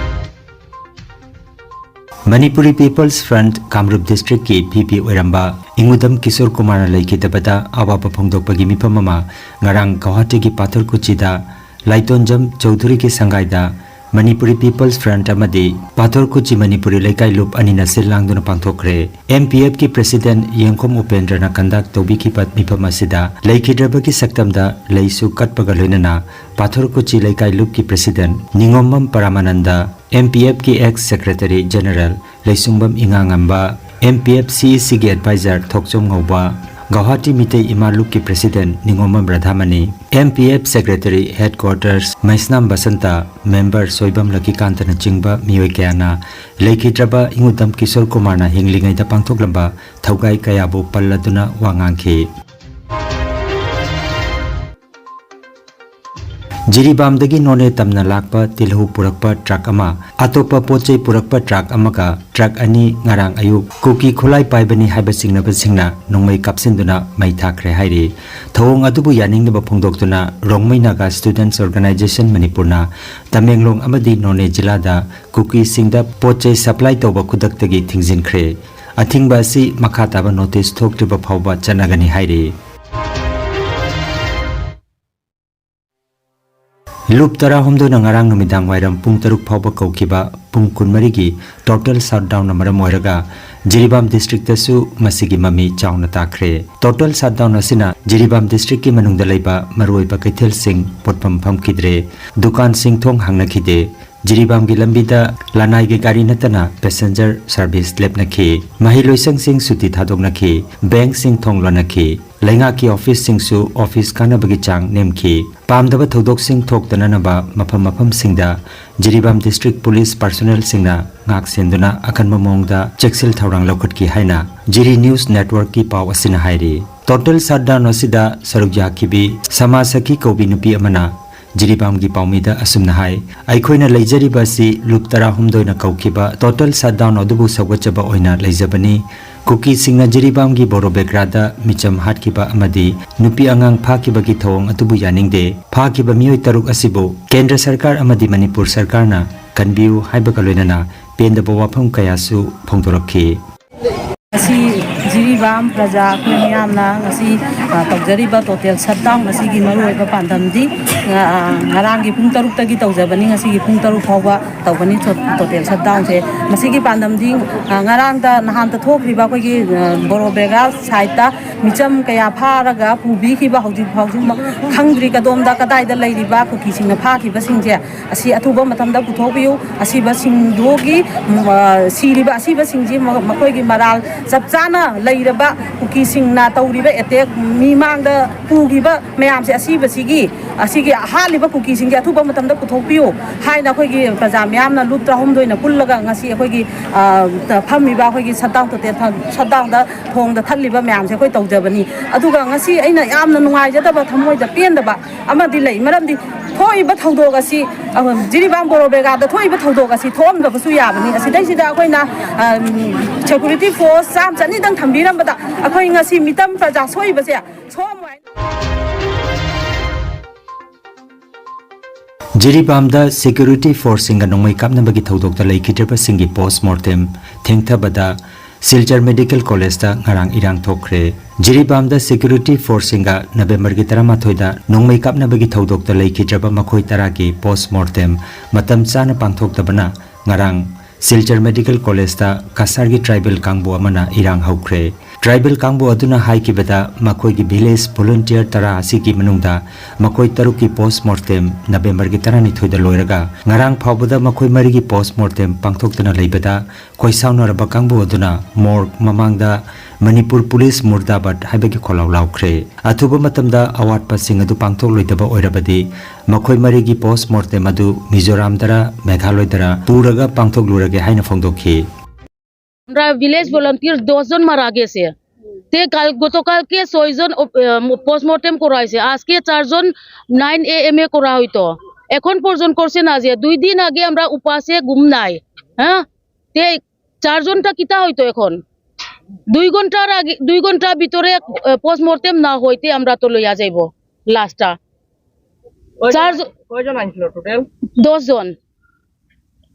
Manipuri People's Front ꯀꯥꯃꯔꯨꯞ districtꯀꯤ VP ꯑꯣꯏꯔꯝꯕ ꯏꯉꯨꯗꯝ ꯀꯤꯁꯣꯔ ꯀꯨꯃꯥꯔꯅ ꯂꯩꯈꯤꯗꯕꯗ ꯑꯋꯥꯕ ꯐꯣꯡꯗꯣꯛꯄꯒꯤ ꯃꯤꯐꯝ ꯑꯃ ꯉꯔꯥꯡ ꯒꯧꯍꯥꯇꯤꯒꯤ ꯄꯥꯊꯔ ꯀꯨꯆꯤꯗ ꯂꯥꯏꯇꯣꯟꯖꯝ ꯆꯧꯙꯨꯔꯤꯒꯤ ꯁꯪꯒꯥꯏꯗ ꯃꯅꯤꯄꯨꯔꯤ People's Front ꯑꯃꯗꯤ ꯄꯥꯊꯔ ꯀꯨꯆꯤ ꯃꯅꯤꯄꯨꯔꯤ ꯂꯩꯀꯥꯏ ꯂꯨꯞ ꯑꯅꯤꯅ ꯁꯤꯜ ꯂꯥꯡꯗꯨꯅ ꯄꯥꯡꯊꯣꯛꯈ꯭ꯔꯦ꯫ MPFꯀꯤ president ꯌꯦꯡꯈꯣꯝ ꯎꯄꯦꯟꯗ꯭ꯔꯅ conduct ꯇꯧꯕꯤꯈꯤꯕ ꯃꯤꯐꯝ ꯑꯁꯤꯗ ꯂꯩꯈꯤꯗ꯭ꯔꯕꯒꯤ ꯁꯛꯇꯝꯗ ꯂꯩꯁꯨ ꯀꯠꯄꯒ ꯂꯣꯏꯅꯅ ꯄꯥꯊꯔ ꯀꯨꯆꯤ ꯂꯩꯀꯥꯏ ꯂꯨꯞꯀꯤ president ꯅꯤꯉꯣꯝꯕꯝ ꯄꯔꯥꯃꯥꯅꯟꯗ, MPFꯀꯤ ex secretary general ꯂꯩꯁꯨꯡꯕꯝ ꯏꯉꯥꯉꯝꯕ, MPF CECꯒꯤ advisor ꯊꯣꯛꯆꯣꯝ ꯉꯧꯕ, ꯒꯧꯍꯥꯇꯤ ꯃꯤꯇꯩ ꯏꯃꯥ ꯂꯨꯞꯀꯤ president ꯅꯤꯉꯣꯝꯕꯝ ꯔꯥꯙꯥꯃꯅꯤ, MPF secretary headquarters ꯃꯩꯁꯅꯥꯝ ꯕꯁꯟꯇ, member ꯁꯣꯏꯕꯝ ꯂꯛꯀꯤꯀꯥꯟꯇꯅꯆꯤꯡꯕ ꯃꯤꯑꯣꯏ ꯀꯌꯥꯅ ꯂꯩꯈꯤꯗ꯭ꯔꯕ ꯏꯉꯨꯗꯝ ꯀꯤꯁꯣꯔ ꯀꯨꯃꯥꯔꯅ ꯍꯤꯡꯂꯤꯉꯩꯗ ꯄꯥꯡꯊꯣꯛꯂꯝꯕ ꯊꯧꯒꯥꯏ ꯀꯌꯥꯕꯨ ꯄꯜꯂꯗꯨꯅ ꯋꯥ ꯉꯥꯡꯈꯤ꯫ ꯖꯤꯔꯤꯕꯥꯝꯗꯒꯤ ꯅꯣꯅꯦ ꯇꯝꯅ ꯂꯥꯛꯄ ꯇꯤꯜꯍꯧ ꯄꯨꯔꯛꯄ truck ꯑꯃ ꯑꯇꯣꯞꯄ ꯄꯣꯠ ꯆꯩ ꯄꯨꯔꯛꯄ truck ꯑꯃꯒ truck ꯑꯅꯤ ꯉꯔꯥꯡ ꯑꯌꯨꯛ ꯀꯨꯀꯤ ꯈꯨꯠꯂꯥꯏ ꯄꯥꯏꯕꯅꯤ ꯍꯥꯏꯕ ꯆꯤꯡꯅꯕꯁꯤꯡꯅ ꯅꯣꯡꯃꯩ ꯀꯥꯞꯁꯤꯟꯗꯨꯅ ꯃꯩ ꯊꯥꯈ꯭ꯔꯦ ꯍꯥꯏꯔꯤ꯫ ꯊꯧꯑꯣꯡ ꯑꯗꯨꯕꯨ ꯌꯥꯅꯤꯡꯗꯕ ꯐꯣꯡꯗꯣꯛꯇꯨꯅ ꯔꯣꯡꯃꯩ ꯅꯥꯒꯥ Students Organisation ꯃꯅꯤꯄꯨꯔꯅ ꯇꯃꯦꯡꯂꯣꯡ ꯑꯃꯗꯤ ꯅꯣꯅꯦ ꯖꯤꯂꯥꯗ ꯀꯨꯀꯤꯁꯤꯡꯗ ꯄꯣꯠ ꯆꯩ supply ꯇꯧꯕ ꯈꯨꯗꯛꯇꯒꯤ ꯊꯤꯡꯖꯤꯟꯈ꯭ꯔꯦ꯫ ꯑꯊꯤꯡꯕ ꯑꯁꯤ ꯃꯈꯥ ꯇꯥꯕ ꯅꯣꯇꯤꯁ ꯊꯣꯛꯇ꯭ꯔꯤꯕ ꯐꯥꯎꯕ ꯆꯠꯅꯒꯅꯤ ꯍꯥꯏꯔꯤ꯫ ꯂꯨꯞ ꯇꯔꯥꯍꯨꯝꯗꯣꯏꯅ ꯉꯔꯥꯡ ꯅꯨꯃꯤꯗꯥꯡ ꯋꯥꯏꯔꯝ ꯄꯨꯡ ꯇꯔꯨꯛ ꯐꯥꯎꯕ ꯀꯧꯈꯤꯕ ꯄꯨꯡ ꯀꯨꯟꯃꯔꯤꯒꯤ ꯇꯣꯇꯦꯜ ꯁꯠꯗꯥꯎꯟꯅ ꯃꯔꯝ ꯑꯣꯏꯔꯒ ꯖꯤꯔꯤꯕꯥꯝ ꯗꯤꯁꯇ꯭ꯔꯤꯛꯇꯁꯨ ꯃꯁꯤꯒꯤ ꯃꯃꯤ ꯆꯥꯎꯅ ꯇꯥꯈ꯭ꯔꯦ꯫ ꯇꯣꯇꯦꯜ ꯁꯠꯗꯥꯎꯟ ꯑꯁꯤꯅ ꯖꯤꯔꯤꯕꯥꯝ ꯗꯤꯁꯇ꯭ꯔꯤꯛꯀꯤ ꯃꯅꯨꯡꯗ ꯂꯩꯕ ꯃꯔꯨꯑꯣꯏꯕ ꯀꯩꯊꯦꯜꯁꯤꯡ, ꯄꯣꯠꯐꯝ ꯐꯝꯈꯤꯗ꯭ꯔꯦ, ꯗꯨꯀꯥꯟꯁꯤꯡ ꯊꯣꯡ ꯍꯥꯡꯅꯈꯤꯗꯦ꯫ ꯖꯤꯔꯤꯕꯥꯝꯒꯤ ꯂꯝꯕꯤꯗ ꯂꯅꯥꯏꯒꯤ ꯒꯥꯔꯤ ꯅꯠꯇꯅ ꯄꯦꯁꯦꯟꯖꯔ ꯁꯔꯚꯤꯁ ꯂꯦꯞꯅꯈꯤ꯫ ꯃꯍꯩ ꯂꯣꯏꯁꯪꯁꯤꯡ ꯁꯨꯇꯤ ꯊꯥꯗꯣꯛꯅꯈꯤ꯫ ꯕꯦꯡꯛꯁꯤꯡ ꯊꯣꯡ ꯂꯣꯟꯅꯈꯤ꯫ ꯂꯩꯉꯥꯛꯀꯤ ꯑꯣꯐꯤꯁꯁꯤꯡꯁꯨ ꯑꯣꯐꯤꯁ ꯀꯥꯅꯕꯒꯤ ꯆꯥꯡ ꯅꯦꯝꯈꯤ꯫ ꯄꯥꯝꯗꯕ ꯊꯧꯗꯣꯛꯁꯤꯡ ꯊꯣꯛꯇꯅꯅꯕ ꯃꯐꯝ ꯃꯐꯝꯁꯤꯡꯗ ꯖꯤꯔꯤꯕꯥꯝ ꯗꯤꯁꯇ꯭ꯔꯤꯛ ꯄꯨꯂꯤꯁ ꯄꯥꯔꯁꯣꯅꯦꯜꯁꯤꯡꯅ ꯉꯥꯛ ꯁꯦꯟꯗꯨꯅ ꯑꯀꯟꯕ ꯃꯑꯣꯡꯗ ꯆꯦꯛꯁꯤꯜ ꯊꯧꯔꯥꯡ ꯂꯧꯈꯠꯈꯤ ꯍꯥꯏꯅ ꯖꯤꯔꯤ ꯅ꯭ꯌꯨꯁ ꯅꯦꯠꯋꯔꯛꯀꯤ ꯄꯥꯎ ꯑꯁꯤꯅ ꯍꯥꯏꯔꯤ꯫ ꯇꯣꯇꯦꯜ ꯁꯠꯗꯥꯎꯟ ꯑꯁꯤꯗ ꯁꯔꯨꯛ ꯌꯥꯈꯤꯕꯤ ꯁꯃꯥꯖ ꯁꯈꯤ ꯀꯧꯕꯤ ꯅꯨꯄꯤ ꯑꯃꯅ ꯖꯤꯔꯤꯕꯥꯝꯒꯤ ꯄꯥꯎꯃꯤꯗ ꯑꯁꯨꯝꯅ ꯍꯥꯏ, "ꯑꯩꯈꯣꯏꯅ ꯂꯩꯖꯔꯤꯕ ꯑꯁꯤ ꯂꯨꯞ ꯇꯔꯥꯍꯨꯝꯗꯣꯏꯅ ꯀꯧꯈꯤꯕ ꯇꯣꯇꯦꯜ ꯁꯠꯗꯥꯎꯟ ꯑꯗꯨꯕꯨ ꯁꯧꯒꯠꯆꯕ ꯑꯣꯏꯅ ꯂꯩꯖꯕꯅꯤ꯫ ꯀꯨꯀꯤꯁꯤꯡꯅ ꯖꯤꯔꯤꯕꯥꯝꯒꯤ ꯕꯣꯔꯣꯕꯦꯒ꯭ꯔꯥꯗ ꯃꯤꯆꯝ ꯍꯥꯠꯈꯤꯕ ꯑꯃꯗꯤ ꯅꯨꯄꯤ ꯑꯉꯥꯡ ꯐꯥꯈꯤꯕꯒꯤ ꯊꯧꯑꯣꯡ ꯑꯗꯨꯕꯨ ꯌꯥꯅꯤꯡꯗꯦ꯫ ꯐꯥꯈꯤꯕ ꯃꯤꯑꯣꯏ ꯇꯔꯨꯛ ꯑꯁꯤꯕꯨ ꯀꯦꯟꯗ꯭ꯔ ꯁꯔꯀꯥꯔ ꯑꯃꯗꯤ ꯃꯅꯤꯄꯨꯔ ꯁꯔꯀꯥꯔꯅ ꯀꯟꯕꯤꯌꯨ" ꯍꯥꯏꯕꯒ ꯂꯣꯏꯅꯅ ꯄꯦꯟꯗꯕ ꯋꯥꯐꯝ ꯀꯌꯥꯁꯨ ꯐꯣꯡꯗꯣꯔꯛꯈꯤ꯫ ꯉꯁꯤ ꯖꯤꯔꯤꯕꯥꯝ ꯄ꯭ꯔꯖꯥ ꯑꯩꯈꯣꯏ ꯃꯤꯌꯥꯝꯅ ꯉꯁꯤ, ꯑ, ꯇꯧꯖꯔꯤꯕ ꯇꯣꯇꯦꯜ ꯁꯠꯗꯥꯎꯟ ꯑꯁꯤꯒꯤ ꯃꯔꯨꯑꯣꯏꯕ ꯄꯥꯟꯗꯝꯗꯤ, ꯑ, ꯉꯔꯥꯡꯒꯤ ꯄꯨꯡ ꯇꯔꯨꯛꯇꯒꯤ ꯇꯧꯖꯕꯅꯤ, ꯉꯁꯤꯒꯤ ꯄꯨꯡ ꯇꯔꯨꯛ ꯐꯥꯎꯕ ꯇꯧꯒꯅꯤ ꯇꯣ-, ꯇꯣꯇꯦꯜ ꯁꯠꯗꯥꯎꯟꯁꯦ꯫ ꯃꯁꯤꯒꯤ ꯄꯥꯟꯗꯝꯗꯤ, ꯑ, ꯉꯔꯥꯡꯗ ꯅꯍꯥꯟꯇ ꯊꯣꯛꯈ꯭ꯔꯤꯕ ꯑꯩꯈꯣꯏꯒꯤ, ꯑ, ꯕꯣꯔꯣꯕꯦꯒ꯭ꯔꯥ ꯁꯥꯏꯠꯇ ꯃꯤꯆꯝ ꯀꯌꯥ ꯐꯥꯔꯒ ꯄꯨꯕꯤꯈꯤꯕ, ꯍꯧꯖꯤꯛ ꯐꯥꯎꯁꯨ ꯃ-, ꯈꯪꯗ꯭ꯔꯤ ꯀꯗꯣꯝꯗ ꯀꯗꯥꯏꯗ ꯂꯩꯔꯤꯕ ꯀꯨꯀꯤꯁꯤꯡꯅ ꯐꯥꯈꯤꯕꯁꯤꯡꯁꯦ꯫ ꯑꯁꯤ ꯑꯊꯨꯕ ꯃꯇꯝꯗ ꯄꯨꯊꯣꯛꯄꯤꯌꯨ꯫ ꯑꯁꯤꯕꯁꯤꯡꯗꯨꯒꯤ, ꯎꯝ, ꯑ, ꯁꯤꯔꯤꯕ ꯑꯁꯤꯕꯁꯤꯡꯁꯤ ꯃ-, ꯃꯈꯣꯏꯒꯤ ꯃꯔꯥꯜ ꯆꯞ ꯆꯥꯅ ꯂꯩꯔꯕ ꯀꯨꯀꯤꯁꯤꯡꯅ ꯇꯧꯔꯤꯕ ꯑꯦꯇꯦꯛ, ꯃꯤꯃꯥꯡꯗ ꯄꯨꯈꯤꯕ ꯃꯌꯥꯝꯁꯦ, ꯑꯁꯤꯕꯁꯤꯒꯤ, ꯑꯁꯤꯒꯤ ꯍꯥꯠꯂꯤꯕ ꯀꯨꯀꯤꯁꯤꯡꯁꯦ ꯑꯊꯨꯕ ꯃꯇꯝꯗ ꯄꯨꯊꯣꯛꯄꯤꯌꯨ ꯍꯥꯏꯅ ꯑꯩꯈꯣꯏꯒꯤ ꯄ꯭ꯔꯖꯥ ꯃꯌꯥꯝꯅ ꯂꯨꯞ ꯇꯔꯥꯍꯨꯝꯗꯣꯏꯅ ꯄꯨꯜꯂꯒ ꯉꯁꯤ ꯑꯩꯈꯣꯏꯒꯤ, ꯑ, ꯐꯝꯃꯤꯕ ꯑꯩꯈꯣꯏꯒꯤ ꯁꯠꯗꯥꯎꯟ ꯇꯣꯇꯦꯜ ꯁꯠꯗꯥꯎꯟꯗ ꯊꯣꯡꯗ ꯊꯠꯂꯤꯕ ꯃꯌꯥꯝꯁꯦ ꯑꯩꯈꯣꯏ ꯇꯧꯖꯕꯅꯤ꯫ ꯑꯗꯨꯒ ꯉꯁꯤ ꯑꯩꯅ ꯌꯥꯝꯅ ꯅꯨꯡꯉꯥꯏꯖꯗꯕ, ꯊꯃꯣꯏꯗ ꯄꯦꯟꯗꯕ ꯑꯃꯗꯤ ꯂꯩ꯫ ꯃꯔꯝꯗꯤ ꯊꯣꯛꯏꯕ ꯊꯧꯗꯣꯛ ꯑꯁꯤ, ꯑ, ꯖꯤꯔꯤꯕꯥꯝ ꯕꯣꯔꯣꯕꯦꯒꯥꯗ ꯊꯣꯛꯏꯕ ꯊꯧꯗꯣꯛ ꯑꯁꯤ ꯊꯣꯛꯑꯝꯗꯕꯁꯨ ꯌꯥꯕꯅꯤ꯫ ꯑꯁꯤꯗꯩꯁꯤꯗ ꯑꯩꯈꯣꯏꯅ, ꯑ, ꯁꯦꯀꯨꯔꯤꯇꯤ ꯐꯣꯔꯁ ꯆꯥꯝ ꯆꯅꯤꯗꯪ ꯊꯝꯕꯤꯔꯝꯕꯗ ꯑꯩꯈꯣꯏ ꯉꯁꯤ ꯃꯤꯇꯝ ꯄ꯭ꯔꯖꯥ ꯁꯣꯛꯏꯕꯁꯦ ꯁꯣꯛꯑꯝꯃꯣꯏ ꯍꯥꯏꯅ ꯖꯤꯔꯤꯕꯥꯝꯗ ꯁꯦꯀ꯭ꯌꯨꯔꯤꯇꯤ ꯐꯣꯔꯁꯁꯤꯡꯒ ꯅꯣꯡꯃꯩ ꯀꯥꯞꯅꯕꯒꯤ ꯊꯧꯗꯣꯛꯇ ꯂꯩꯈꯤꯗ꯭ꯔꯕꯁꯤꯡꯒꯤ ꯄꯣꯁꯃꯣꯔꯇꯦꯝ ꯊꯦꯡꯊꯕꯗ ꯁꯤꯜꯆꯔ ꯃꯦꯗꯤꯀꯦꯜ ꯀꯣꯂꯦꯖꯇ ꯉꯔꯥꯡ ꯏꯔꯥꯡ ꯊꯣꯛꯈ꯭ꯔꯦ꯫ ꯖꯤꯔꯤꯕꯥꯝꯗ ꯁꯦꯀ꯭ꯌꯨꯔꯤꯇꯤ ꯐꯣꯔꯁꯁꯤꯡꯒ ꯅꯕꯦꯝꯕꯔꯒꯤ ꯇꯔꯥꯃꯥꯊꯣꯏꯗ ꯅꯣꯡꯃꯩ ꯀꯥꯞꯅꯕꯒꯤ ꯊꯧꯗꯣꯛꯇ ꯂꯩꯈꯤꯗ꯭ꯔꯕ ꯃꯈꯣꯏ ꯇꯔꯥꯒꯤ ꯄꯣꯁ ꯃꯣꯔꯇꯦꯝ ꯃꯇꯝ ꯆꯥꯅ ꯄꯥꯡꯊꯣꯛꯇꯕꯅ ꯉꯔꯥꯡ ꯁꯤꯜꯆꯔ ꯃꯦꯗꯤꯀꯦꯜ ꯀꯣꯂꯦꯖꯇ ꯀꯁꯥꯔꯒꯤ ꯇ꯭ꯔꯥꯏꯕꯦꯜ ꯀꯥꯡꯕꯨ ꯑꯃꯅ ꯏꯔꯥꯡ ꯍꯧꯈ꯭ꯔꯦ꯫ ꯇ꯭ꯔꯥꯏꯕꯦꯜ ꯀꯥꯡꯕꯨ ꯑꯗꯨꯅ ꯍꯥꯏꯈꯤꯕꯗ, ꯃꯈꯣꯏꯒꯤ ꯚꯤꯂꯦꯖ ꯚꯣꯂꯨꯟꯇꯤꯌꯔ ꯇꯔꯥ ꯑꯁꯤꯒꯤ ꯃꯅꯨꯡꯗ ꯃꯈꯣꯏ ꯇꯔꯨꯛꯀꯤ ꯄꯣꯁ ꯃꯣꯔꯇꯦꯝ ꯅꯕꯦꯝꯕꯔꯒꯤ ꯇꯔꯥꯅꯤꯊꯣꯏꯗ ꯂꯣꯏꯔꯒ, ꯉꯔꯥꯡ ꯐꯥꯎꯕꯗ ꯃꯈꯣꯏ ꯃꯔꯤꯒꯤ ꯄꯣꯁ ꯃꯣꯔꯇꯦꯝ ꯄꯥꯡꯊꯣꯛꯇꯅ ꯂꯩꯕꯗ, ꯈꯣꯏꯁꯥꯎꯅꯔꯕ ꯀꯥꯡꯕꯨ ꯑꯗꯨꯅ ꯃꯣꯔꯒ ꯃꯃꯥꯡꯗ ꯃꯅꯤꯄꯨꯔ ꯄꯨꯂꯤꯁ ꯃꯨꯔꯗꯥꯕꯥꯗ ꯍꯥꯏꯕꯒꯤ ꯈꯣꯜꯂꯥꯎ ꯂꯥꯎꯈ꯭ꯔꯦ꯫ ꯑꯊꯨꯕ ꯃꯇꯝꯗ ꯑꯋꯥꯠꯄꯁꯤꯡ ꯑꯗꯨ ꯄꯥꯡꯊꯣꯛꯂꯣꯏꯗꯕ ꯑꯣꯏꯔꯕꯗꯤ, ꯃꯈꯣꯏ ꯃꯔꯤꯒꯤ ꯄꯣꯁ ꯃꯣꯔꯇꯦꯝ ꯑꯗꯨ ꯃꯤꯖꯣꯔꯥꯝꯗꯔ ꯃꯦꯘꯥꯂꯣꯏꯗꯔ ꯄꯨꯔꯒ ꯄꯥꯡꯊꯣꯛꯂꯨꯔꯒꯦ ꯍꯥꯏꯅ ꯐꯣꯡꯗꯣꯛꯈꯤ꯫ আমরা ভিলেজ ভলান্টিয়ার দশ জন মারা গেছে। তে কাল গতকালকে ছয়জন পোস্টমর্টেম করা হয়েছে, আজকে চারজন নাইন এ এম এ করা হইতো, এখন পর্যন্ত করছে না। যে দুই দিন আগে আমরা উপাসে ঘুম নাই, হ্যাঁ, তে চারজনটা কিতা হইতো এখন? দুই ঘন্টার আগে, দুই ঘন্টার ভিতরে পোস্টমর্টেম না হইতে আমরা তো লইয়া যাইব লাশটা। চার কয়জন আনছিল টোটাল? দশ জন।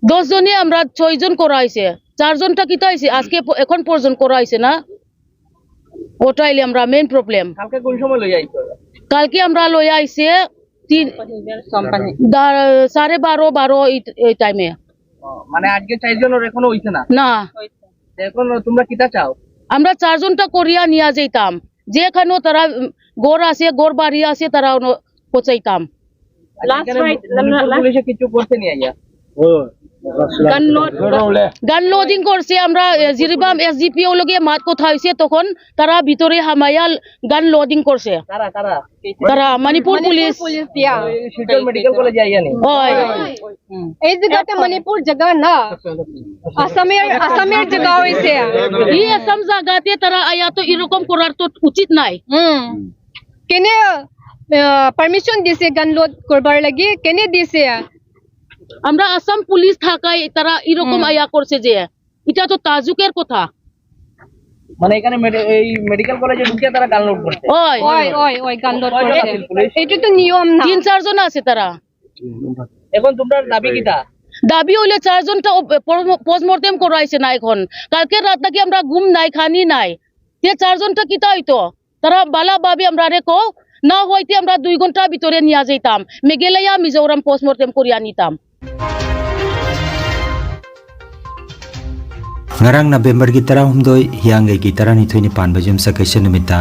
দশ জনে আমরা ছয়জন করা হয়েছে, চারজনটা কিতা হয়েছে আজকে প- এখন পর্যন্ত করা হয়েছে না। ওটাইলে আমরা মেইন প্রবলেম। কালকে কোন সময় লই আইছো? কালকে আমরা লই আইছে তিন দা- সাড়ে বারো বারো এই এই টাইমে। মানে আজকে চারজনের এখনো হইছে না? না। এখন তোমরা কিতা চাও? আমরা চারজনটা করিয়া নিয়ে যাইতাম, যেখানেও তারা উম, ঘর আছে, ঘর বাড়ি আছে, তারা অন- পৌঁছাইতাম। লাস্ট ফাইট পুলিশে কিছু করছে নি আইয়া? গান লোড গান লোডিং করছে। আমরা এ, জিরিবাম এসডিপিও লগে মাত কথা হয়েছে, তখন তারা ভিতরে হামাইয়া গান লোডিং করছে। তারা তারা তারা মণিপুর পুলিশ। পুলিশ দিয়া শিলচর মেডিকেল কলেজে আইয়া নি? হয়। এই জায়গাটা মণিপুর জায়গা না, আসামের আসামের জায়গা হয়েছে। ই আসাম জায়গাতে তারা আয়া তো এরকম করার তো উচিত নাই। হুম। কেনে পারমিশন দিছে গান লোড করবার লাগি? কেনে দিছে? আমরা আসাম পুলিশ থাকায় তারা এরকম আয়া করছে যে, এটা তো তাজুকের কথা। মানে এখানে মেডি- এই মেডিকেল কলেজে ঢুকে তারা গান লোড করছে। ওই ওই ওই ওই গান লোড করছে। এটা তো নিয়ম না। তিন চারজন আছে তারা। এখন তোমরা দাবি কিতা? দাবি হইলে চারজনটা অপ-, পরম-, পোস্টমর্টেম করাইছে না এখন। কালকে রাত নাকি আমরা ঘুম নাই, খানি নাই। তে চারজনটা কিতা হইতো? তারা বালা ভাবে আমরা রে কও, না হইতে আমরা দুই ঘন্টা ভিতরে নিয়ে যাইতাম। মেঘালয়া, মিজোরাম পোস্টমর্টেম করিয়া নিতাম। Ngarang November-gi tarahumdoi, hiyangaigi taranithoini panba yumsakaisa numitta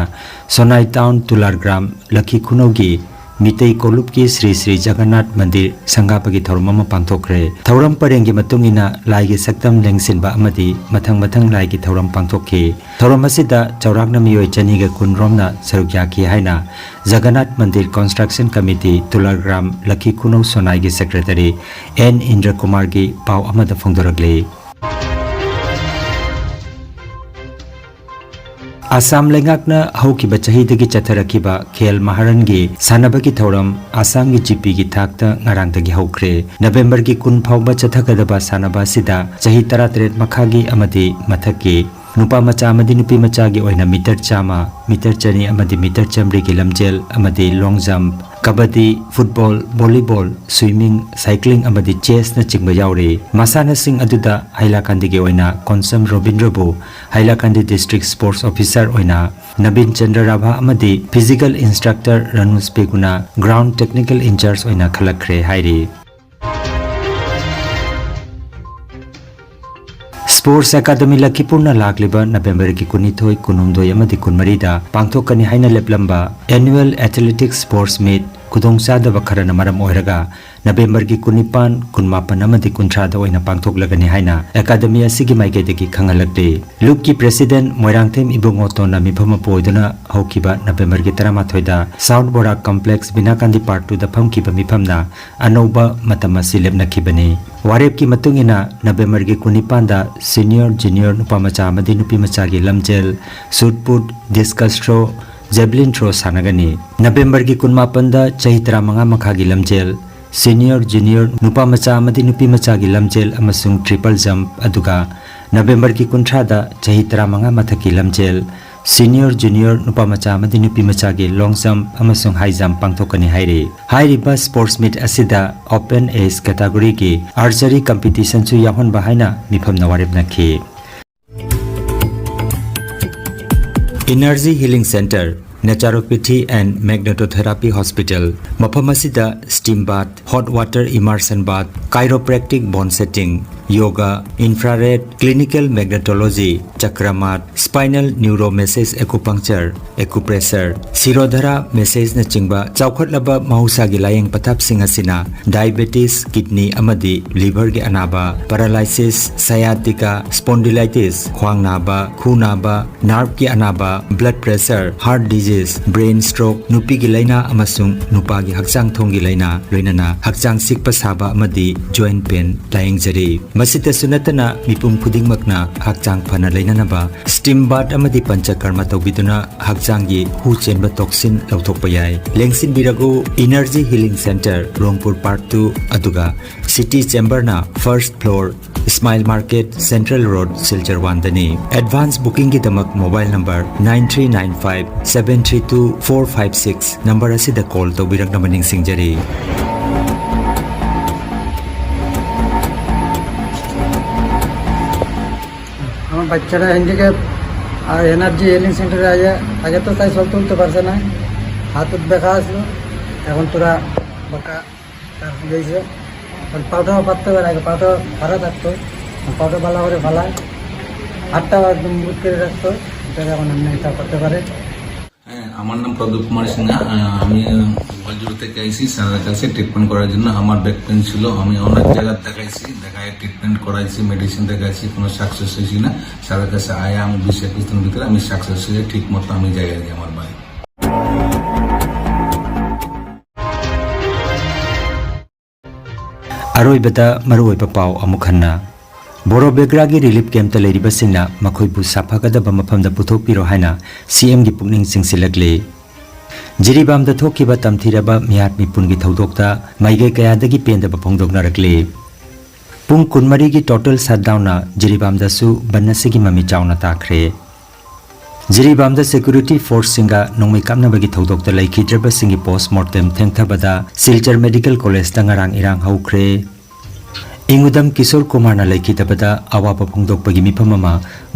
Sonai Town Tular Gram Lakhi Khunougi Mitei Kolupki Sri Sri Jagannath Mandir sangapagi thauram ama pangthokre. Thauram parenggi matung inna laigi saktam lengsinba amadi mathang mathang laigi thauram pangthokki. Thauram asida chaurakna mioi chaniga kun romna saruk yaki haina Jagannath Mandir Construction Committee Tular Gram Lakhi Khunou Sonaigi Secretary N Indra Kumar-gi pau amada phongdorakle. Assam leingakna haukiba chahidagi chatharakhiba Khel Maharan-gi sanabagi thauram Assam-gi G P-gi thakta ngarangdagi haukhre. November-gi kun phauba chathagadaba sanaba asida chahi taratret makhagi amadi mathakki nupa macha amadi nupi machagi oina meter chama, meter chani amadi meter chamrigi lamjel amadi long jump, kabaddi, football, volleyball, swimming, cycling amadi chess-na chingba yauri. Masana sing aduda Hailakandi-gi oina Konsam Robindra-bu Hailakandi District Sports Officer oina Nabin Chandra Rabha amadi Physical Instructor Ranush Peguna Ground Technical In-charge oina khalakhre hairi. Sports Academy Lakhipur-na lakliba November-gi kunithoi, kunumdoi amadi kunmarida pangthokkani haina leplamba Annual Athletics Sports Meet khudongchadaba kharana maram oiraga November-gi kunipan, kunmapan amadi kunthrada oina pangthoklagani haina Academy asigi maikaidagi khanghalakde. Lupki President Moirangthem Ibungo Tonna mifam apoiduna haukiba November-gi taramathoida South Borak Complex Binakandi Part two-da phamkiba mifamna anauba matam asi lepnakhibani. Warepki matung inna November-gi kunipanda senior, junior nupa macha amadi nupi machagi lamjel, shot put, discus throw, javelin throw sanagani. November-gi kunmapanda chahi taramanga makhagi lamjel, senior, junior nupa macha amadi nupi machagi lamjel amasung triple jump aduga November-gi kunthrada chahi taramanga mathakki lamjel, Senior Junior ꯅꯨꯄꯥ ꯃꯆꯥ ꯑꯃꯗꯤ ꯅꯨꯄꯤ ꯃꯆꯥꯒꯤ long jump ꯑꯃꯁꯨꯡ high jump ꯄꯥꯡꯊꯣꯛꯀꯅꯤ ꯍꯥꯏꯔꯤ꯫ ꯍꯥꯏꯔꯤꯕ sports meet ꯑꯁꯤꯗ open age categoryꯒꯤ archery competitionꯁꯨ ꯌꯥꯎꯍꯟꯕ ꯍꯥꯏꯅ ꯃꯤꯐꯝꯅ ꯋꯥꯔꯦꯞꯅꯈꯤ꯫ Energy Healing Center, Naturopathy and Magnetotherapy Hospital, ꯃꯐꯝ ꯑꯁꯤꯗ steam bath, hot water immersion bath, chiropractic bone setting, yoga, infrared, clinical magnetology, ꯆꯀ꯭ꯔ ꯃꯥꯠ, spinal neuro massage, acupuncture, acupressure, Shirodhara massageꯅꯆꯤꯡꯕ ꯆꯥꯎꯈꯠꯂꯕ ꯃꯍꯧꯁꯥꯒꯤ ꯂꯥꯌꯦꯡ ꯄꯊꯥꯞꯁꯤꯡ ꯑꯁꯤꯅ diabetes, kidney ꯑꯃꯗꯤ liverꯒꯤ ꯑꯅꯥꯕ, paralysis, sciatica, spondylitis, ꯈ꯭ꯋꯥꯡ ꯅꯥꯕ, ꯈꯨ ꯅꯥꯕ, nerveꯀꯤ ꯑꯅꯥꯕ, blood pressure, heart disease, brain stroke, ꯅꯨꯄꯤꯒꯤ ꯂꯥꯏꯅꯥ ꯑꯃꯁꯨꯡ ꯅꯨꯄꯥꯒꯤ ꯍꯛꯆꯥꯡ ꯊꯣꯡꯒꯤ ꯂꯥꯏꯅꯥ, ꯂꯣꯏꯅꯅ ꯍꯛꯆꯥꯡ ꯆꯤꯛꯄ ꯁꯥꯕ ꯑꯃꯗꯤ joint pain ꯂꯥꯌꯦꯡꯖꯔꯤ꯫ ꯃꯁꯤꯇꯁꯨ ꯅꯠꯇꯅ ꯃꯤꯄꯨꯝ ꯈꯨꯗꯤꯡꯃꯛꯅ ꯍꯛꯆꯥꯡ ꯐꯅ ꯂꯩꯅꯅꯕ steam bath ꯑꯃꯗꯤ ꯄꯟꯆꯀꯔꯃ ꯇꯧꯕꯤꯗꯨꯅ ꯍꯛꯆꯥꯡꯒꯤ ꯍꯨ ꯆꯦꯟꯕ toxin ꯂꯧꯊꯣꯛꯄ ꯌꯥꯏ꯫ ꯂꯦꯡꯁꯤꯟꯕꯤꯔꯒꯨ Energy Healing Center, ꯔꯣꯡꯄꯨꯔ Park two, ꯑꯗꯨꯒ City Chamberꯅ first floor, Smile Market, Central Road, Silchar one ꯗꯅꯤ꯫ Advance bookingꯒꯤꯗꯃꯛ mobile number nine three nine five seven three two four five six number ꯑꯁꯤꯗ call ꯇꯧꯕꯤꯔꯛꯅꯕ ꯅꯤꯡꯁꯤꯡꯖꯔꯤ꯫ আমার বাচ্চাটা হ্যান্ডিক্যাপ আর energy healing সেন্টারে আইয়া আগে তো তাই চলতে উঠতে পারছে না, হাত উত ব্যথা আসলো, এখন তোরা বাঁকা তার হয়েছে। এখন পাউটা পাততে পারে, আগে পাউটা ভাড়া থাকতো, পাউটা ভালো করে ফালায়, হাতটা একদম বুট করে রাখতো, এটা এখন এমনি এটা করতে পারে। হ্যাঁ, আমার নাম প্রদীপ কুমার সিনহা। আহ, আমি গোয়ালজুড়ি থেকে আইছি স্যারের কাছে ট্রিটমেন্ট করার জন্য। আমার ব্যাক পেন ছিল, আমি অনেক জায়গা দেখাইছি, দেখায় ট্রিটমেন্ট করাইছি, মেডিসিন দেখাইছি, কোনো সাকসেস হয়েছি না। স্যারের কাছে আয়া আমি বিশ একুশ দিনের ভিতরে আমি সাকসেস হয়ে ঠিক মতো আমি যাই আর কি আমার বাড়ি। ꯑꯔꯣꯏꯕꯗ ꯃꯔꯨꯑꯣꯏꯕ ꯄꯥꯎ ꯑꯃꯨꯛ ꯍꯟꯅ꯫ ꯕꯣꯔꯣ ꯕꯦꯒ꯭ꯔꯥꯒꯤ ꯔꯤꯂꯤꯐ ꯀꯦꯝꯞꯇ ꯂꯩꯔꯤꯕꯁꯤꯡꯅ ꯃꯈꯣꯏꯕꯨ ꯁꯥꯐꯒꯗꯕ ꯃꯐꯝꯗ ꯄꯨꯊꯣꯛꯄꯤꯔꯣ ꯍꯥꯏꯅ ꯁꯤꯑꯦꯝꯒꯤ ꯄꯨꯛꯅꯤꯡ ꯆꯤꯡꯁꯤꯜꯂꯛꯂꯤ꯫ ꯖꯤꯔꯤꯕꯥꯝꯗ ꯊꯣꯛꯈꯤꯕ ꯇꯝꯊꯤꯔꯕ ꯃꯤꯍꯥꯠ ꯃꯤꯄꯨꯟꯒꯤ ꯊꯧꯗꯣꯛꯇ ꯃꯥꯏꯀꯩ ꯀꯌꯥꯗꯒꯤ ꯄꯦꯟꯗꯕ ꯐꯣꯡꯗꯣꯛꯅꯔꯛꯂꯤ꯫ ꯄꯨꯡ ꯀꯨꯟꯃꯔꯤꯒꯤ ꯇꯣꯇꯦꯜ ꯁꯠꯗꯥꯎꯟꯅ ꯖꯤꯔꯤꯕꯥꯝꯗꯁꯨ ꯕꯟ ꯑꯁꯤꯒꯤ ꯃꯃꯤ ꯆꯥꯎꯅ ꯇꯥꯈ꯭ꯔꯦ꯫ ꯖꯤꯔꯤꯕꯥꯝꯗ ꯁꯦꯀ꯭ꯌꯨꯔꯤꯇꯤ ꯐꯣꯔꯁꯁꯤꯡꯒ ꯅꯣꯡꯃꯩ ꯀꯥꯞꯅꯕꯒꯤ ꯊꯧꯗꯣꯛꯇ ꯂꯩꯈꯤꯗ꯭ꯔꯕꯁꯤꯡꯒꯤ ꯄꯣꯁꯃꯣꯔꯇꯦꯝ ꯊꯦꯡꯊꯕꯗ ꯁꯤꯜꯆꯔ ꯃꯦꯗꯤꯀꯦꯜ ꯀꯣꯂꯦꯖꯇ ꯉꯔꯥꯡ ꯏꯔꯥꯡ ꯍꯧꯈ꯭ꯔꯦ꯫ ꯏꯪꯉꯨꯗꯝ ꯀꯤꯁꯣꯔ ꯀꯨꯃꯥꯔꯅ ꯂꯩꯈꯤꯗꯕꯗ ꯑꯋꯥꯕ ꯐꯣꯡꯗꯣꯛꯄꯒꯤ ꯃꯤꯐꯝ ꯑꯃ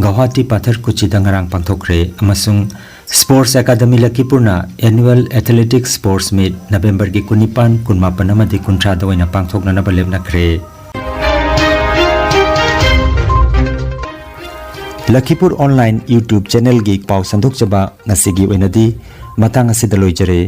ꯒꯧꯍꯥꯇꯤ ꯄꯥꯊꯔ ꯀꯨꯆꯤꯗ ꯉꯔꯥꯡ ꯄꯥꯡꯊꯣꯛꯈ꯭ꯔꯦ ꯑꯃꯁꯨꯡ ꯁ꯭ꯄꯣꯔꯠꯁ ꯑꯦꯀꯥꯗꯃꯤ ꯂꯈꯤꯄꯨꯔꯅ ꯑꯦꯅꯨꯑꯦꯜ ꯑꯦꯊꯂꯦꯇꯤꯛꯁ ꯁ꯭ꯄꯣꯔꯠꯁ ꯃꯤꯠ ꯅꯕꯦꯝꯕꯔꯒꯤ ꯀꯨꯟꯅꯤꯄꯥꯟ, ꯀꯨꯟꯃꯥꯄꯟ ꯑꯃꯗꯤ ꯀꯨꯟꯊ꯭ꯔꯥꯗ ꯑꯣꯏꯅ ꯄꯥꯡꯊꯣꯛꯅꯅꯕ ꯂꯦꯞꯅꯈ꯭ꯔꯦ꯫ ꯂꯈꯤꯄꯨꯔ ꯑꯣꯟꯂꯥꯏꯟ YouTube ꯆꯦꯅꯦꯜꯒꯤ ꯄꯥꯎ ꯁꯟꯗꯣꯛꯆꯕ ꯉꯁꯤꯒꯤ ꯑꯣꯏꯅꯗꯤ ꯃꯇꯥꯡ ꯑꯁꯤꯗ ꯂꯣꯏꯖꯔꯦ꯫